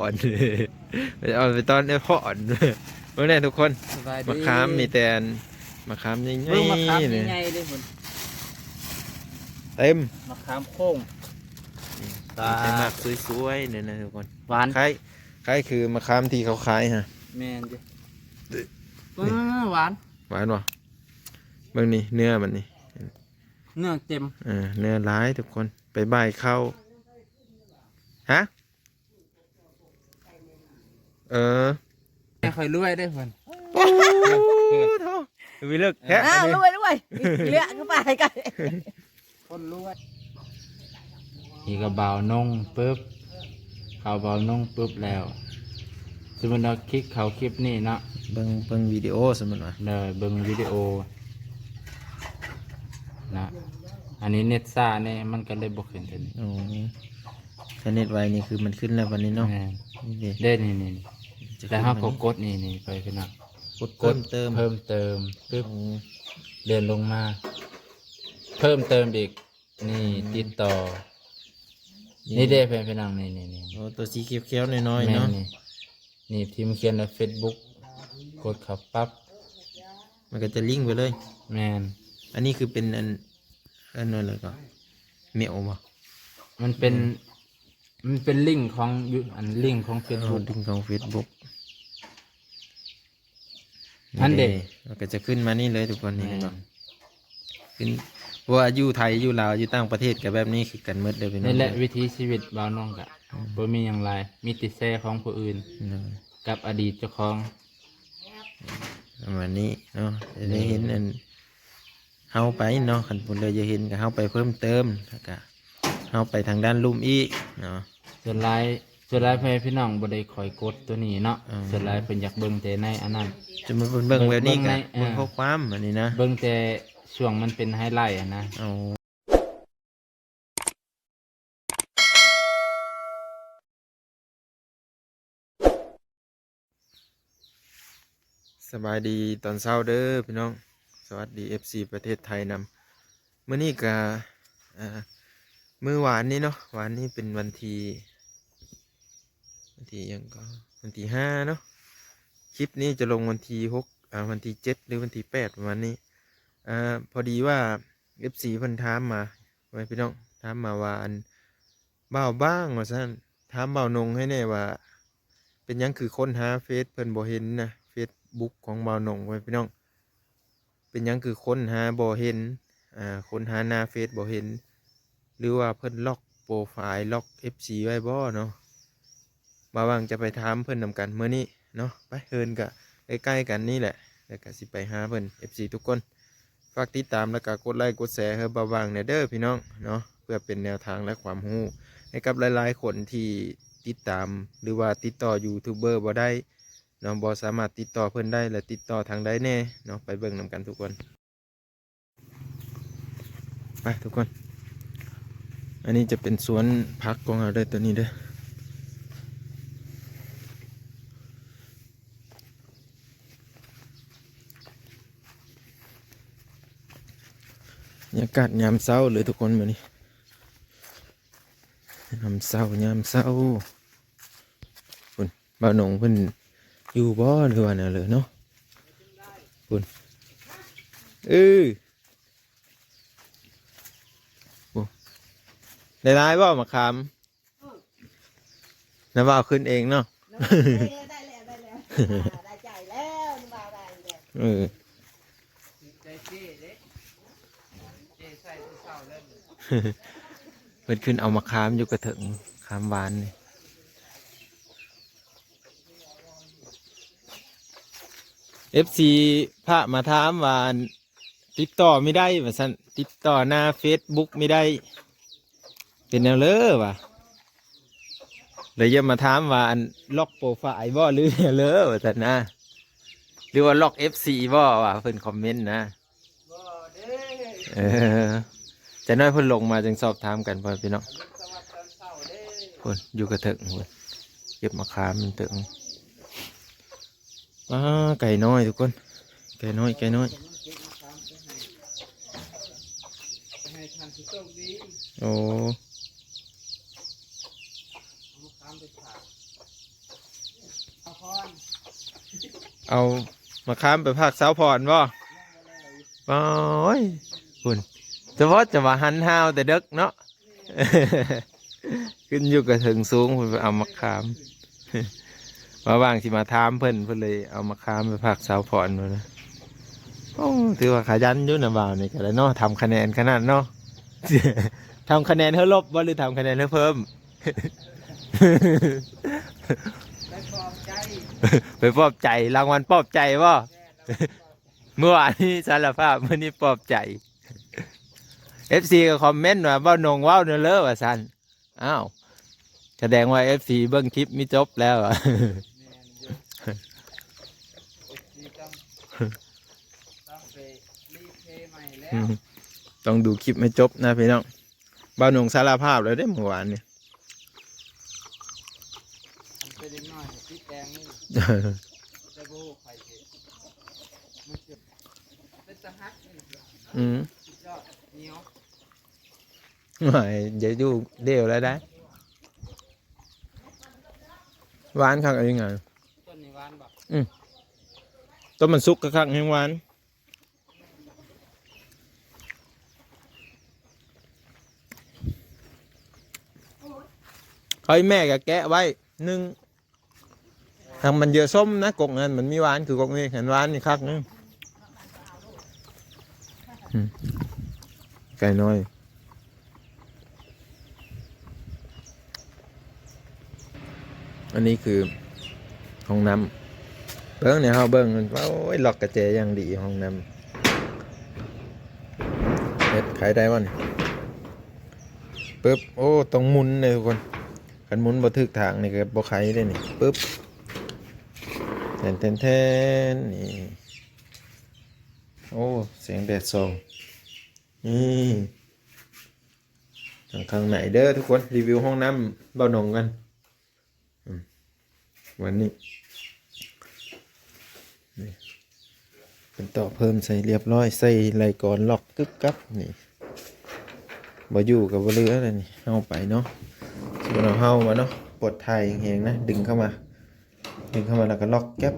ອນ ເອົາໄປຕອນໄອ້ພອນ ເບິ່ງແດ່ທຸກຄົນ ສະບາຍດີ ໝາກຂາມມີແຕ່ອັນ ໝາກຂາມໃຫຍ່ໆ ເບິ່ງໝາກຂາມໃຫຍ່ໆເດ້ພຸ້ນ ເຕັມ ໝາກຂາມໂຄ້ງ ມີແຕ່ໝາກສວຍໆເດ້ນະທຸກຄົນ ຫວານ ຄ້າຍ ຄ້າຍຄືໝາກຂາມທີ່ເຂົາຂາຍຫັ້ນ ແມ່ນເດ້ ເບິ່ງຫວານ ຫວານບໍ່? ເບິ່ງນີ້ ເນື້ອມັນນີ້ ເນື້ອເຕັມ ເອີ ເນື້ອຫຼາຍທຸກຄົນ ໄປບ່າຍເຂົ້າ ຮະ? ເອີ ໃຫ້ຂ້ອຍລວຍເດ້ເພິ່ນ ໂອ້ໂຫ ວິເລິກແທ້ ອ້າວ ລວຍ ລວຍ ເລືອກເຂົ້າໄປໃກ້ ຄົນລວຍ ນີ້ກໍບ່າວນົງປຶບ ເຂົ້າບ່າວນົງປຶບແລ້ວ ສົມມຸດວ່າຄລິກເຂົ້າຄລິບນີ້ເນາະ ເບິ່ງ ເບິ່ງວິດີໂອ ສົມມຸດວ່າ ເດີ ເບິ່ງວິດີໂອນະ ອັນນີ້ເນັດຊ້າແດ່ ມັນກໍເລີຍບໍ່ຂຶ້ນເທື່ອນີ້ ອໍ ຖ້າເນັດໄວນີ້ຄືມັນຂຶ້ນແລ້ວບັດນີ້ເນາະ ແມ່ນ ນີ້ເດ້ ເດ້ ນີ້ໆ ແລ້ວເຮົາກໍກົດນີ້ໆ ໄປພີ່ນ້ອງ ກົດເພີ່ມເຕີມ ເພີ່ມເຕີມປຶບ ໂອ້ ເລື່ອນລົງມາ ເພີ່ມເຕີມອີກ ນີ້ ອືມ ຕິດຕໍ່ ນີ້ ນີ້ເດ້ ເພື່ອນພີ່ນ້ອງ ນີ້ໆໆ ໂອ້ ຕົວສີຂຽວໆນ້ອຍໆ ແມ່ນ ເນາະ ນີ້ ນີ້ທີ່ມັນຂຽນວ່າເຟສບຸກ ກົດເຂົ້າປັບ ມັນກໍຈະລິງໄປເລີຍ ແມ່ນ ອັນນີ້ຄືເປັນອັນ ອັນນັ້ນເລີຍກໍ ເມວບໍ່? ມັນເປັນ ອືມ ມັນເປັນລິງຂອງຢູ່ ອັນລິງຂອງເຟສບຸກ ເອີ ລິງຂອງເຟສບຸກ ຫັ້ນເດ້ ມັນກໍຈະຂຶ້ນມານີ້ເລີຍທຸກຄົນ ນີ້ ແມ່ນ ເຫັນບໍ່? ຂຶ້ນ ເພາະວ່າຢູ່ໄທ ຢູ່ລາວ ຢູ່ຕ່າງປະເທດກໍແບບນີ້ຄືກັນໝົດເດີພີ່ນ້ອງ ນີ້ແຫຼະ ເດີ ວິຖີຊີວິດບ່າວນົງກະ ອືມ ບໍ່ມີຫຍັງຫຼາຍ ມີແຕ່ແຊຂອງຜູ້ອື່ນ ເອີ ກັບອະດີດເຈົ້າຂອງ ປະມານນີ້ເນາະ ຈະໄດ້ເຫັນ ເອີ ອັນ ເຮົາໄປເນາະ ຄັນຜູ້ໃດຢາກເຫັນກໍເຮົາໄປເພີ່ມເຕີມ ແລ້ວກໍເຮົາໄປທາງດ້ານລຸ່ມອີກເນາະ ສ່ວນຫຼາຍ ສ່ວນຫຼາຍພໍ່ແມ່ພີ່ນ້ອງບໍ່ໄດ້ຄ່ອຍກົດຕົວນີ້ເນາະ ເອີ ສ່ວນຫຼາຍເພິ່ນຢາກເບິ່ງແຕ່ໃນອັນນັ້ນ ຈະມາເບິ່ງ ເບິ່ງແບບນີ້ກໍ ເບິ່ງໃນ ເອີ ເບິ່ງຂໍ້ຄວາມອັນນີ້ນະ ເບິ່ງແຕ່ຊ່ວງມັນເປັນໄຮໄລຫັ້ນນະ ເອົາ ສະບາຍດີຕອນເຊົ້າເດີພີ່ນ້ອງ ສະຫວັດດີເອັຟຊີປະເທດໄທນຳ ມື້ນີ້ກະ ເອີ ມື້ວານນີ້ເນາະ ວານນີ້ເປັນວັນທີ ວັນທີຫຍັງກໍ ວັນທີຫ້າເນາະ ຄລິບນີ້ຈະລົງວັນທີຫົກ ອາ ວັນທີເຈັດ ຫຼື ວັນທີແປດ ປະມານນີ້ ອາ ພໍດີວ່າເອັຟຊີເພິ່ນຖາມມາ ພໍ່ແມ່ພີ່ນ້ອງ ຖາມມາວ່າ ອັນ ບ່າວບ້າງ ວ່າຊັ້ນ ຖາມບ່າວນົງໃຫ້ແດ່ວ່າ ເປັນຫຍັງຄືຄົ້ນຫາເຟສເພິ່ນບໍ່ເຫັນນະ ເຟສບຸກຂອງບ່າວນົງ ພໍ່ແມ່ພີ່ນ້ອງ ເປັນຫຍັງຄືຄົ້ນຫາບໍ່ເຫັນ ອາ ຄົ້ນຫາໜ້າເຟສບໍ່ເຫັນ ຫຼືວ່າເພິ່ນລັອກໂປຣໄຟລ໌ ລັອກເອັຟຊີໄວ້ບໍ່ເນາະ ບ່າວບ້າງຈະໄປຖາມເພິ່ນນຳກັນມື້ນີ້ເນາະ ໄປ ເຮືອນກະໃກ້ໆກັນນີ້ແຫຼະ ແລ້ວກະຊິໄປຫາເພິ່ນ ເອັຟຊີທຸກຄົນ ຝາກຕິດຕາມ ແລ້ວກະກົດໄລກົດແຊໃຫ້ບ່າວບ້າງແດ່ເດີພີ່ນ້ອງເນາະ ເພື່ອເປັນແນວທາງ ແລະ ຄວາມຮູ້ໃຫ້ກັບຫຼາຍໆຄົນທີ່ຕິດຕາມ ຫຼືວ່າຕິດຕໍ່ຢູທູບເບີບໍ່ໄດ້ເນາະ ບໍ່ສາມາດຕິດຕໍ່ເພິ່ນໄດ້ ແລະ ຕິດຕໍ່ທາງໃດແດ່ເນາະ ໄປເບິ່ງນຳກັນທຸກຄົນ ໄປທຸກຄົນ ອັນນີ້ຈະເປັນສວນຜັກຂອງເຮົາເດີ ຕົວນີ້ເດີ ບັນຍາກາດຍາມເຊົ້າເລີຍທຸກຄົນມື້ນີ້ ຍາມເຊົ້າ ຍາມເຊົ້າ ພຸ້ນ ບ່າວນົງເພິ່ນຢູ່ບໍ່ ຫຼືວ່າແນວເລີເນາະ ພຸ້ນ ເອີ ໂອ້ ໄດ້ຫຼາຍບໍ່ໝາກຂາມ? ນ້າບ່າວຂຶ້ນເອງເນາະ ໂດຍ ໄດ້ແລ້ວ ໄດ້ແລ້ວ ໄດ້ໃຈແລ້ວ ນ້າບ່າວໄດ້ແລ້ວ ເອີ ເພິ່ນຂຶ້ນເອົາໝາກຂາມຢູ່ກະເຖິງ ຂາມຫວານນີ້ ເອັຟຊີພາກມາຖາມວ່າ ຕິດຕໍ່ມີໄດ້ວ່າຊັ້ນ ຕິດຕໍ່ໜ້າເຟສບຸກມີໄດ້ ເປັນແນວເລີວ່າ ແລ້ວຢ່າມາຖາມວ່າ ອັນ ລັອກໂປຣໄຟລ໌ບໍ່ ຫຼື ແນວເລີວ່າຊັ້ນນະ ຫຼືວ່າລັອກເອັຟຊີບໍ່ວ່າ ເພິ່ນຄອມເມັນນະ ບໍ່ເດ້ ເອີ ຈັກໜ້ອຍເພິ່ນລົງມາຈຶ່ງສອບຖາມກັນ ພໍ່ແມ່ພີ່ນ້ອງ ພຸ້ນ ຢູ່ກະເຖິງພຸ້ນ ເກັບໝາກຂາມເຖິງ ປາ ໄກ່ນ້ອຍທຸກຄົນ ໄກ່ນ້ອຍ ໄກ່ນ້ອຍ ໂອ້ ເອົາມາຂາມໄປຂາຍ ເອົາມະຂາມໄປຝາກສາວພອນບໍ່? ໂອ້ຍ ພຸ້ນ ສະເພາະຈະວ່າຫັນຮາວແຕ່ເດິກເນາະ. ຂຶ້ນຢູ່ກະເທິງສູງ ເພິ່ນໄປເອົາໝາກຂາມ ວ່າວ່າງຊິມາຖາມເພິ່ນ ເພິ່ນເລີຍເອົາໝາກຂາມໄປຝາກສາວພອນພຸ້ນນະ. ໂອ້ ຖືວ່າຂະຫຍັນຢູ່ນະ ບ່າວນີ້ກະໄດ້ເນາະ ທຳຄະແນນຂະໜາດເນາະ. ທຳຄະແນນເຮີລົບບໍ່ ຫຼືທຳຄະແນນເຮີເພີ່ມ? ໄປປອບໃຈ ໄປປອບໃຈ ລາງວັນປອບໃຈບໍ່? ແມ່ນ ລາງວັນປອບໃຈ. ມື້ວານນີ້ສາລະພາບ ມື້ນີ້ປອບໃຈ. ເອັຟຊີ ກໍຄອມເມັນວ່າ ເວົ້າໜົງເວົ້າເນີເລີ ວ່າຊັ້ນ. ອ້າວ ສະແດງວ່າເອັຟຊີເບິ່ງຄລິບນີ້ຈົບແລ້ວ. ແມ່ນຢູ່ ເອັຟຊີຕ້ອງ ຕ້ອງໄປຣີເພໃໝ່ແລ້ວ. ອືມ ຕ້ອງດູຄລິບໃຫ້ຈົບນະພີ່ນ້ອງ. ບ່າວໜົງສາລະພາບແລ້ວເດ້ມື້ວານນີ້. ມັນເປັນເດັກນ້ອຍຕິດແດງນີ້ ແຕ່ບໍ່ຮູ້ໃຜເຮັດ ມັນເປັນຕາຮັກນີ້. ອືມ ສຸດຍອດ ໜຽວ. ໂອ້ຍ ຢ່າຢູ່ເດວແລ້ວໄດ໋. ຫວານຄັກອີ່ຫຍັງ ຕົ້ນນີ້ຫວານບໍ່? ອືມ ຕົ້ນມັນສຸກຄັກໆ ແຮງຫວານ. ເຮົາ ອີ່ແມ່ກໍແກະໄວ້ໜຶ່ງ ຫາກມັນເຍອະສົ້ມນະ ກົກນັ້ນມັນມີຫວານຄືກົກນີ້ ຄັນຫວານນີ້ຄັກນະ. ອືມ ໄກ່ນ້ອຍ. ອັນນີ້ຄືຫ້ອງນ້ຳ ເບິ່ງນີ້ ເຮົາເບິ່ງ ໂອ້ຍ ລັອກກະແຈຢ່າງດີ ຫ້ອງນ້ຳ. ເຮັດ ໄຂໄດ້ບໍ່ນີ້? ປຶບ ໂອ້ ຕ້ອງໝູນເດ້ທຸກຄົນ ຄັນໝູນບໍ່ຖືກທາງນີ້ກໍບໍ່ໄຂເດ້ນີ້. ປຶບ ແທນໆໆ ນີ້ ໂອ້ ແສງແດດສ່ອງ ນີ້ ທາງຂ້າງໃນເດີທຸກຄົນ ຣີວິວຫ້ອງນ້ຳບ່າວໜົງກັນ. ອືມ ວັນນີ້ ນີ້ ເພິ່ນຕໍ່ເພີ່ມໃສ່ຮຽບຮ້ອຍ ໃສ່ໄລກອນລັອກກຶບກັບ ນີ້ ບໍ່ຢູ່ກໍບໍ່ເຫຼືອແລ້ວນີ້ ເຮົາໄປເນາະ. ສົມມຸດເຮົາມາເນາະ ປວດຖ່າຍແຮງໆນະ ດຶງເຂົ້າມາ ດຶງເຂົ້າມາແລ້ວກໍລັອກແກັບ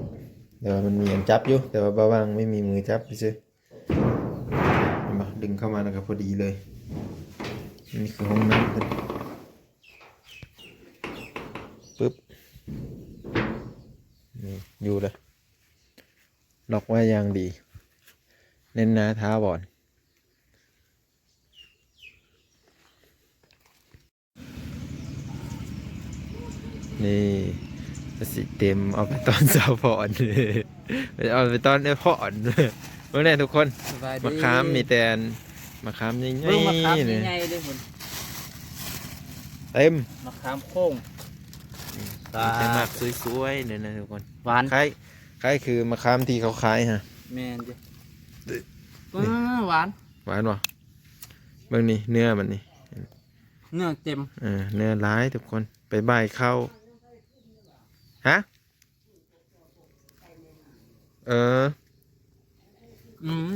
ແຕ່ວ່າມັນມີອັນຈັບຢູ່ ແຕ່ວ່າບ່າວຫວ່າງໄມ່ມີມືຈັບຊື່. ເຫັນບໍ່? ດຶງເຂົ້າມາແລ້ວກໍພໍດີເລີຍ. ນີ້ຄືຫ້ອງນ້ຳເພິ່ນ ປຶບ ນີ້ ຢູ່ເລີຍ ລັອກໄວ້ຢ່າງດີ ແໜ້ນໜາຖາວອນ. ນີ້ ກະຊິເຕັມ ເອົາໄປຕ້ອນສາວພອນ ເອົາໄປຕ້ອນເອື້ອຍພອນ. ເບິ່ງແດ່ທຸກຄົນ ສະບາຍດີ ໝາກຂາມມີແຕ່ອັນ ໝາກຂາມໃຫຍ່ໆ ເບິ່ງໝາກຂາມໃຫຍ່ໆເດ້ພຸ້ນ ເຕັມ ໝາກຂາມໂຄ້ງ ມີແຕ່ໝາກສວຍໆເດ້ນະທຸກຄົນ ຫວານ ຄ້າຍ ຄ້າຍຄືໝາກຂາມທີ່ເຂົາຂາຍຫັ້ນ. ແມ່ນຢູ່ ວ້າ ຫວານ ຫວານບໍ່? ເບິ່ງນີ້ ເນື້ອມັນນີ້ ເນື້ອເຕັມ ເອີ ເນື້ອຫຼາຍທຸກຄົນ ໄປບ່າຍເຂົ້າ ຮະ? ເອີ ອືມ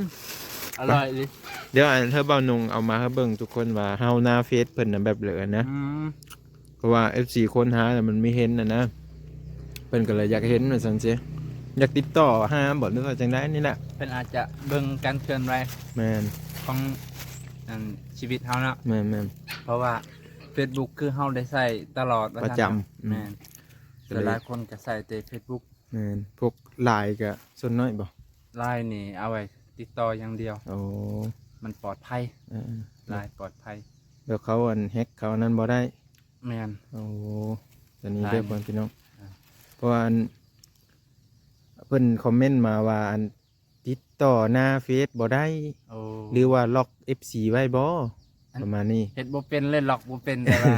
ອະລ່ອຍອີ່ຫຼີ. ດຽວອັນເທື່ອບ່າວນົງເອົາມາໃຫ້ເບິ່ງທຸກຄົນວ່າເຮົາໜ້າເຟສເພິ່ນນະແບບເລີນະ ອືມ ເພາະວ່າເອັຟຊີຄົ້ນຫາແລ້ວມັນມີເຫັນນະນະ ເພິ່ນກໍເລີຍຢາກເຫັນວ່າຊັ້ນຊິ ຢາກຕິດຕໍ່ຫາບໍ່ ຫຼືວ່າຈັ່ງໃດນີ້ແຫຼະ ເພິ່ນອາດຈະເບິ່ງການເຄື່ອນໄຫວ ແມ່ນ ຂອງ ອັນ ຊີວິດເຮົາເນາະ ແມ່ນໆ ເພາະວ່າເຟສບຸກຄືເຮົາໄດ້ໃຊ້ຕະຫຼອດວ່າ ປະຈຳ ຊັ້ນເນາະ ອືມ ແມ່ນ ສ່ວນຫຼາຍຄົນກໍໃຊ້ແຕ່ເຟສບຸກ ແມ່ນ ພວກລາຍກໍສ່ວນໜ້ອຍບໍ່? ລາຍນີ້ເອົາໄວ້ຕິດຕໍ່ຢ່າງດຽວ ໂອ້ ມັນປອດໄພ ເອີໆ ລາຍປອດໄພ ແລ້ວເຂົາອັນແຮັກເຂົາອັນນັ້ນບໍ່ໄດ້ ແມ່ນ ໂອ້ ຕົວນີ້ເດີ ລາຍນີ້ ເດີພໍ່ພີ່ນ້ອງ ອ່າ ເພາະວ່າອັນ ເພິ່ນຄອມເມັນມາວ່າອັນ ຕິດຕໍ່ໜ້າເຟສບໍ່ໄດ້ ໂອ້ ຫຼືວ່າລັອກເອັຟຊີໄວ້ບໍ່ ອັນ ປະມານນີ້ ເຮັດບໍ່ເປັນເລີຍ ລັອກບໍ່ເປັນ ແຕ່ວ່າ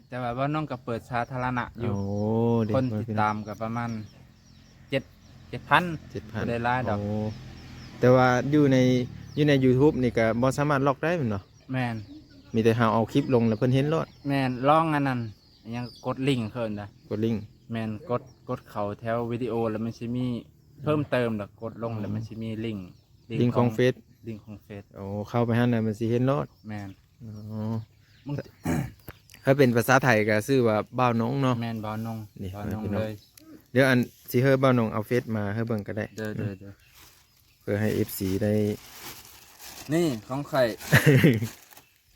ແຕ່ວ່າບ່າວນົງກໍເປີດສາທາລະນະຢູ່ ໂອ້ ຄົນຕິດຕາມກໍປະມານເຈັດ ເຈັດພັນ ເຈັດພັນ ບໍ່ໄດ້ຫຼາຍດອກ ໂອ້ ແຕ່ວ່າຢູ່ໃນ ຢູ່ໃນຢູທູບນີ້ກໍບໍ່ສາມາດລັອກໄດ້ແມ່ນບໍ່? ແມ່ນ ມີແຕ່ເຮົາເອົາຄລິບລົງແລ້ວເພິ່ນເຫັນໂລດ ແມ່ນ ລອງອັນນັ້ນ ຫຍັງ ກົດລິງເຂົາເອີ້ນນະ ກົດລິງ ແມ່ນ ກົດ ກົດເຂົ້າແຖວວິດີໂອ ແລ້ວມັນຊິມີ ເພີ່ມເຕີມດອກ ກົດລົງແລ້ວມັນຊິມີລິງ ລິງຂອງເຟສ ລິງຂອງເຟສ ໂອ້ ເຂົ້າໄປຫັ້ນນະມັນຊິເຫັນໂລດ ແມ່ນ ອໍ ມັນ ຖ້າເປັນພາສາໄທກໍຊື່ວ່າບ່າວນົງເນາະ ແມ່ນ ບ່າວນົງ ນີ້ ບ່າວນົງເລີຍ ດຽວອັນ ຊິໃຫ້ບ່າວນົງເອົາເຟສມາໃຫ້ເບິ່ງກໍໄດ້ ໂດຍ ໂດຍ ໂດຍ ເພື່ອໃຫ້ເອັຟຊີໄດ້ ນີ້ຂອງຂ້ອຍ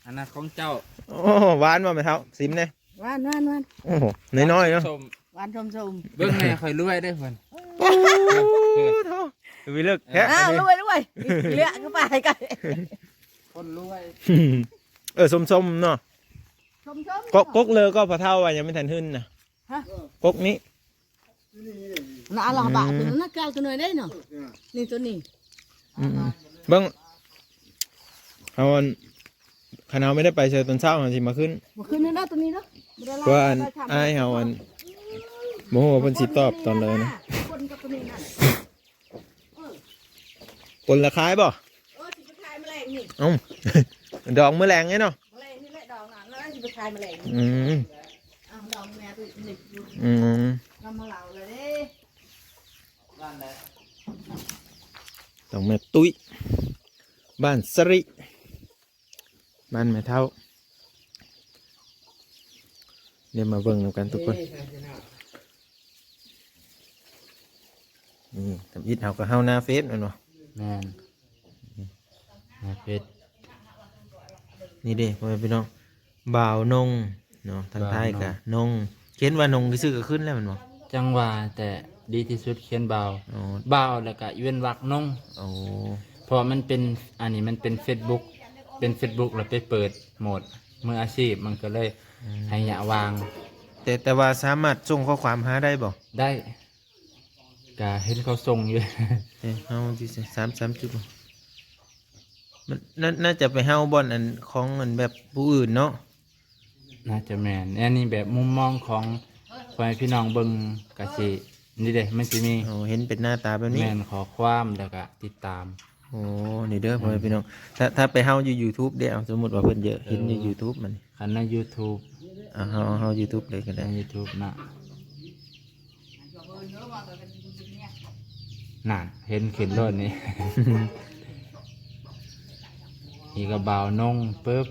ອັນນັ້ນຂອງເຈົ້າ ໂອ້ ຫວານບໍ່ແມ່ເຖົ້າ? ຊິມແດ່ ຫວານ ຫວານ ຫວານ ໂອ້ໂຫ ນ້ອຍໆເນາະ ສົ້ມ ຫວານສົ້ມໆ ເບິ່ງແນ່ ຂ້ອຍລວຍເດ້ເພິ່ນ ໂອ້ໂຫ ເທາະ ວິເລິກແທ້ ອ້າວ ອັນນີ້ ລວຍ ລວຍ ເລືອກເຂົ້າໄປ ຄົນລວຍ ເອີ ສົ້ມໆເນາະ ສົ້ມໆ ກົກ ກົກເລີກໍພໍ່ເຖົ້າວ່າຍັງບໍ່ທັນຫຶ້ນນະ ຮະ ກົກນີ້ ນະ ອາລາບະ ອືມ ຕົວນັ້ນນະ ແກ້ວຕົວນ້ອຍເດ້ເນາະ ນີ້ຕົວນີ້ ອືມໆ ເບິ່ງ ເຮົາອັນ ຄັນເຮົາບໍ່ໄດ້ໄປໃສ່ຕອນເຊົ້າ ເຮົາຊິມາຂຶ້ນ ມາຂຶ້ນເດີຕົວນີ້ເນາະ ບໍ່ໄດ້ຫຼາຍ ເພາະວ່າອັນ ໄປທຳ ອ້າຍເຮົາອັນ ບໍ່ຮູ້ວ່າເພິ່ນຊິຕອບຕອນໃດນະ ຄົນກັບຕົວນີ້ນະ ຄົນລະຂາຍບໍ່? ເອີ ຊິໄປຂາຍມື້ແລງນີ້ ເອົ້າ ດອງມື້ແລງເດ້ເນາະ ມື້ແລງນີ້ແຫຼະດອງນັ້ນ ແລ້ວຊິໄປຂາຍມື້ແລງນີ້ ອືມ ເອົາດອງແມ່ຕຸ້ຍເລັກຢູ່ ອືມ ນຳມາເລົ່າແລ້ວເດ້ ບ້ານໃດ? ດອງແມ່ຕຸ້ຍ ບ້ານສະລິ ບ້ານແມ່ເຖົ້າ ດຽວມາເບິ່ງນຳກັນທຸກຄົນ ນີ້ ທຳອິດເຮົາກໍເຮົາໜ້າເຟສແມ່ນບໍ່? ແມ່ນ ໜ້າເຟສ ນີ້ເດ້ ພໍ່ແມ່ພີ່ນ້ອງ ບ່າວນົງເນາະ ທາງໄທກໍ ບ່າວນົງ ນົງ ຂຽນວ່ານົງຊື່ໆກໍຂຶ້ນແລ້ວແມ່ນບໍ່? ຈັ່ງວ່າ ແຕ່ດີທີ່ສຸດຂຽນບ່າວ ອໍ ບ່າວ ແລ້ວກໍເວັ້ນວັກນົງ ໂອ້ ເພາະວ່າມັນເປັນ ອັນນີ້ມັນເປັນເຟສບຸກ ເປັນເຟສບຸກແລ້ວໄປເປີດໂໝດມືອາຊີບ ມັນກໍເລີຍ ອືມ ໄລຍະວ່າງ ແຕ່ ແຕ່ວ່າສາມາດສົ່ງຂໍ້ຄວາມຫາໄດ້ບໍ່? ໄດ້ ກະເຫັນເຂົາສົ່ງຢູ່ ເອີ ເຮົາຊິສາມ ສາມຈຸດ ມັນ ໜ້າ ໜ້າຈະໄປເຮົາບ່ອນອັນຂອງອັນແບບຜູ້ອື່ນເນາະ ໜ້າຈະແມ່ນ ອັນນີ້ແບບມຸມມອງຂອງພໍ່ແມ່ພີ່ນ້ອງເບິ່ງກະຊິ ນີ້ເດ້ ມັນຊິມີ ໂອ້ ເຫັນເປັນໜ້າຕາແບບນີ້ ແມ່ນ ຂໍ້ຄວາມ ແລ້ວກະຕິດຕາມ ໂອ້ ນີ້ເດີ ອືມ ພໍ່ແມ່ພີ່ນ້ອງ ຖ້າ ຖ້າໄປເຮົາຢູ່ຢູທູບເດ້ ເອົາ ສົມມຸດວ່າເພິ່ນເຫັນຢູ່ ເອີ ຢູທູບມັນ ຄັນໃນຢູທູບ ເອົາ ເຮົາ ເຮົາຢູທູບເລີຍກໍໄດ້ ໃນຢູທູບນະ ນັ້ນ ເຫັນຂຶ້ນໂລດນີ້ ນີ້ກໍບ່າວນົງປຶບ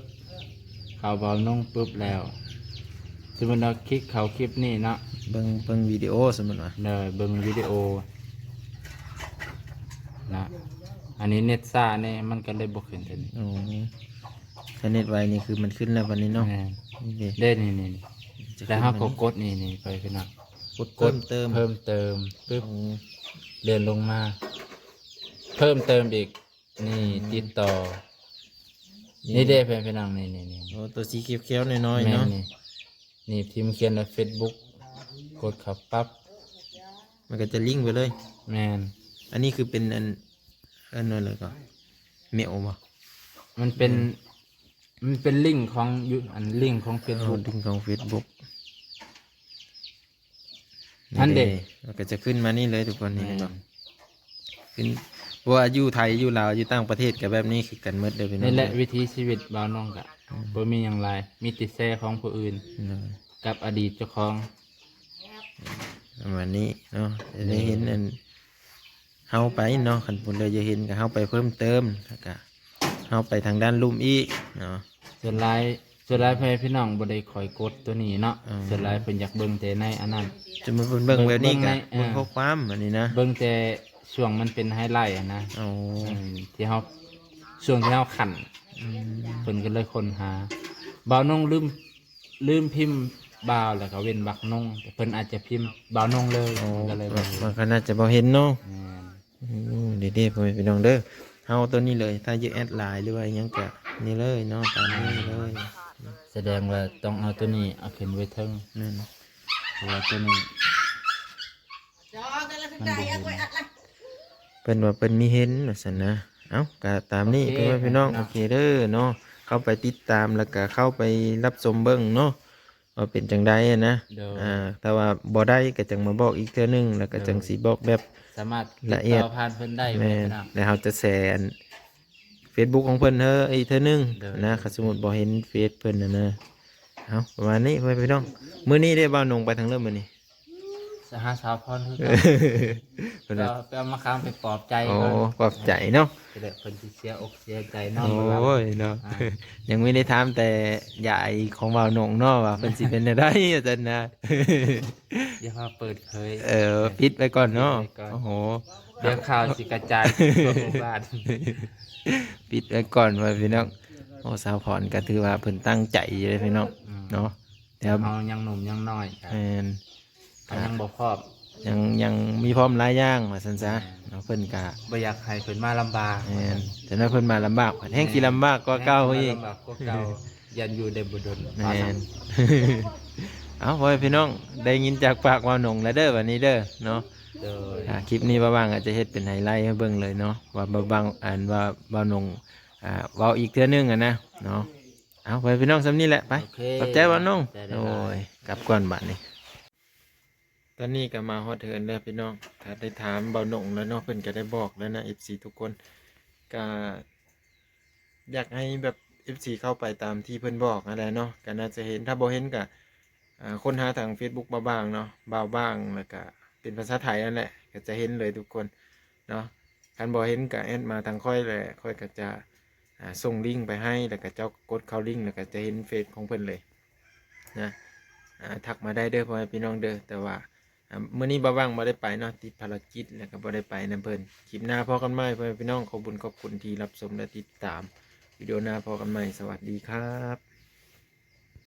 ເຂົ້າບ່າວນົງປຶບແລ້ວ ສົມມຸດວ່າຄລິກເຂົ້າຄລິບນີ້ເນາະ ເບິ່ງ ເບິ່ງວິດີໂອ ສົມມຸດວ່າ ເດີ ເບິ່ງວິດີໂອນະ ອັນນີ້ເນັດຊ້າແດ່ ມັນກໍເລີຍບໍ່ຂຶ້ນເທື່ອນີ້ ອໍ ຖ້າເນັດໄວນີ້ຄືມັນຂຶ້ນແລ້ວບັດນີ້ເນາະ ແມ່ນ ນີ້ເດ້ ເດ້ ນີ້ໆ ແລ້ວເຮົາກໍກົດນີ້ ນີ້ ໄປພີ່ນ້ອງ ກົດເພີ່ມເຕີມ ເພີ່ມເຕີມປຶບ ໂອ້ ເລື່ອນລົງມາ ເພີ່ມເຕີມອີກ ນີ້ ອືມ ຕິດຕໍ່ ນີ້ ນີ້ເດ້ ເພື່ອນພີ່ນ້ອງ ນີ້ໆໆ ໂອ້ ຕົວສີຂຽວໆນ້ອຍໆ ແມ່ນ ເນາະ ນີ້ ນີ້ພິມຂຽນວ່າເຟສບຸກ ກົດເຂົ້າປັບ ມັນກໍຈະລິງໄປເລີຍ ແມ່ນ ອັນນີ້ຄືເປັນອັນ ເອີ້ນວ່າແນວໃດກໍ ເມວບໍ່? ມັນເປັນ ອືມ ມັນເປັນລິງຂອງຢູ່ ອັນລິງຂອງເຟສບຸກ ເອີ ລິງຂອງເຟສບຸກ ຫັ້ນເດ້ ມັນກໍຈະຂຶ້ນມານີ້ເລີຍທຸກຄົນ ນີ້ ແມ່ນ ເຫັນບໍ່? ຂຶ້ນ ເພາະວ່າຢູ່ໄທ ຢູ່ລາວ ຢູ່ຕ່າງປະເທດກໍແບບນີ້ຄືກັນໝົດເດີພີ່ນ້ອງ ນີ້ແຫຼະ ເອີ ວິຖີຊີວິດບ່າວນ້ອງກໍ ອືມ ບໍ່ມີຫຍັງຫຼາຍ ມີແຕ່ແຊຂອງຜູ້ອື່ນ ເອີ ກັບອະດີດເຈົ້າຂອງ ປະມານນີ້ເນາະ ຈະໄດ້ເຫັນ ແມ່ນ ອັນ ເຮົາໄປເນາະ ຄັນຜູ້ໃດຢາກເຫັນກໍເຮົາໄປເພີ່ມເຕີມ ແລ້ວກໍເຮົາໄປທາງດ້ານລຸ່ມອີກເນາະ ສ່ວນຫຼາຍ ສ່ວນຫຼາຍພໍ່ແມ່ພີ່ນ້ອງບໍ່ໄດ້ຄ່ອຍກົດຕົວນີ້ເນາະ ອໍ ສ່ວນຫຼາຍເພິ່ນຢາກເບິ່ງແຕ່ໃນອັນນັ້ນ ຈະມາເບິ່ງ ເບິ່ງແບບນີ້ກໍ ເບິ່ງໃນ ເບິ່ງ ເອີ ຂໍ້ຄວາມອັນນີ້ນະ ເບິ່ງແຕ່ຊ່ວງມັນເປັນໄຮໄລອະນະ ອໍ ເອີ ທີ່ເຮົາ ຊ່ວງທີ່ເຮົາຂັ້ນ ອືມ ເພິ່ນກໍເລີຍຄົ້ນຫາ ບ່າວນົງລືມ ລືມພິມບ່າວ ແລ້ວກໍເວັ້ນວັກນົງ ເພິ່ນອາດຈະພິມບ່າວນົງເລີຍ ອໍ ມັນກໍເລີຍ ມັນກໍໜ້າຈະບໍ່ເຫັນເນາະ ແມ່ນ ໂອ້ ເດ້ໆ ພໍ່ແມ່ພີ່ນ້ອງເດີ ເຮົາຕົວນີ້ເລີຍ ຖ້າຢາກແອັດໄລນ໌ ຫຼືວ່າຫຍັງກະນີ້ເລີຍເນາະ ຕາມນີ້ເລີຍ ສະແດງວ່າຕ້ອງເອົາຕົວນີ້ເອົາຂຶ້ນໄວ້ເທິງ ແມ່ນ ເພາະວ່າຕົວນີ້ມັນບໍ່ເຫັນ ເພິ່ນວ່າເພິ່ນມີເຫັນວ່າຊັ້ນນະ ເອົ້າ ກະຕາມນີ້ ໂອເຄ ພໍ່ແມ່ພີ່ນ້ອງ ໂອເຄເດີເນາະ ເຂົ້າໄປຕິດຕາມ ແລ້ວກະເຂົ້າໄປຮັບຊົມເບິ່ງເນາະ ວ່າເປັນຈັ່ງໃດນະ ໂດຍ ອ່າ ຖ້າວ່າບໍ່ໄດ້ກໍຈັ່ງມາບອກອີກເທື່ອໜຶ່ງ ແລ້ວກໍ ໂດຍ ຈັ່ງຊິບອກແບບ ສາມາດຕິດຕໍ່ ລະອຽດ ຜ່ານເພິ່ນໄດ້ ແມ່ນ ແມ່ນພີ່ນ້ອງ ແລ້ວເຮົາຈະແຊອັນເຟສບຸກຂອງເພິ່ນເຮີອີກເທື່ອໜຶ່ງ ໂດຍ ນະ ຄັນສົມມຸດບໍ່ເຫັນເຟສເພິ່ນນະນະ ເອົ້າ ປະມານນີ້ ພໍ່ແມ່ພີ່ນ້ອງ ມື້ນີ້ເດ້ ບ່າວນົງໄປທາງເລີ່ມມື້ນີ້ ຫາສາວພອນຄື ເອີ ກັນ ເພິ່ນວ່າ ໄປເອົາມາຄາມໄປປອບໃຈ ໂອ້ ກ່ອນ ປອບໃຈເນາະ ຈະໄດ້ເພິ່ນຊິເສຍອົກເສຍໃຈນຳ ໂອ້ຍເນາະ ອ່າ ຍັງມີໄດ້ຖາມແຕ່ຍາຍຂອງບ່າວໜົງເນາະ ວ່າເພິ່ນຊິເປັນແນວໃດວ່າຊັ້ນນະ ຢ່າມາເປີດເຜີຍ ເອີ ປິດໄວ້ກ່ອນເນາະ ປິດໄວ້ກ່ອນ ໂອ້ໂຫ ດຽວຂ່າວຊິກະຈາຍທົ່ວໝູ່ບ້ານ ປິດໄວ້ກ່ອນວ່າພີ່ນ້ອງ ໂອ້ ສາວພອນກໍຖືວ່າເພິ່ນຕັ້ງໃຈຢູ່ເດ້ພີ່ນ້ອງ ອືມ ເນາະ ແຕ່ເຮົາຍັງໜຸ່ມຍັງນ້ອຍ ແມ່ນ ກໍຍັງບໍ່ພ້ອມ ຍັງ ຍັງມີພ້ອມຫຼາຍຢ່າງວ່າຊັ້ນຊະ ແມ່ນ ເນາະ ເພິ່ນກໍບໍ່ຢາກໃຫ້ເພິ່ນມາລຳບາກ ແມ່ນ ວ່າຊັ້ນ ຈະໃຫ້ເພິ່ນມາລຳບາກ ແມ່ນ ແຮ່ງຊິລຳບາກກວ່າເກົ່າອີກ ແຮ່ງຊິມາລຳບາກກວ່າເກົ່າ ຢ້ານຢູ່ໄດ້ບໍ່ດົນ ແມ່ນ ເອົາ ພໍ່ແມ່ພີ່ນ້ອງ ໄດ້ຍິນຈາກປາກບ່າວໜົງແລ້ວເດີ ບັດນີ້ເດີ ເນາະ ໂດຍ ອ່າ ຄລິບນີ້ບ່າວຫວ່າງອາດຈະເຮັດເປັນໄຮໄລໃຫ້ເບິ່ງເລີຍເນາະ ວ່າບ່າວຫວ່າງ ອັນວ່າບ່າວໜົງ ອ່າ ເວົ້າອີກເທື່ອໜຶ່ງຫັ້ນນະ ເນາະ ເອົາ ພໍ່ແມ່ພີ່ນ້ອງ ສ່ຳນີ້ແຫຼະ ໄປ ໂອເຄ ຂອບໃຈບ່າວໜົງ ຂອບໃຈຫຼາຍໆ ໂອ້ຍ ກັບກ່ອນບາດນີ້ ຕອນນີ້ກໍມາຮອດເຮືອນແລ້ວພີ່ນ້ອງ ກໍໄດ້ຖາມບ່າວໜົງແລ້ວເນາະ ເພິ່ນກໍໄດ້ບອກແລ້ວນະ ເອັຟຊີທຸກຄົນ ກໍຢາກໃຫ້ແບບເອັຟຊີເຂົ້າໄປຕາມທີ່ເພິ່ນບອກຫັ້ນແຫຼະເນາະ ກໍໜ້າຈະເຫັນ ຖ້າບໍ່ເຫັນກໍ ອ່າ ຄົ້ນຫາທາງເຟສບຸກບ່າວຫວ່າງເນາະ ບ່າວຫວ່າງ ແລ້ວກໍເປັນພາສາໄທຫັ້ນແຫຼະ ກໍຈະເຫັນເລີຍທຸກຄົນເນາະ ຄັນບໍ່ເຫັນກໍແອັດມາທາງຂ້ອຍ ແລ້ວຂ້ອຍກໍຈະ ອ່າ ສົ່ງລິງໄປໃຫ້ ແລ້ວກໍເຈົ້າກົດເຂົ້າລິງ ແລ້ວກໍຈະເຫັນເຟສຂອງເພິ່ນເລີຍ ນະ ອ່າ ທັກມາໄດ້ເດີ ພໍ່ແມ່ພີ່ນ້ອງເດີ ແຕ່ວ່າ ອ່າ ມື້ນີ້ບ່າວຫວ່າງບໍ່ໄດ້ໄປເນາະ ຕິດພາລະກິດ ແລ້ວກໍບໍ່ໄດ້ໄປນຳເພິ່ນ ຄລິບໜ້າພໍ້ກັນໃໝ່ ພໍ່ແມ່ພີ່ນ້ອງ ຂອບບຸນຂອບຄຸນທີ່ຮັບຊົມ ແລະ ຕິດຕາມ ວິດີໂອໜ້າພໍ້ກັນໃໝ່ ສະຫວັດດີຄັບ.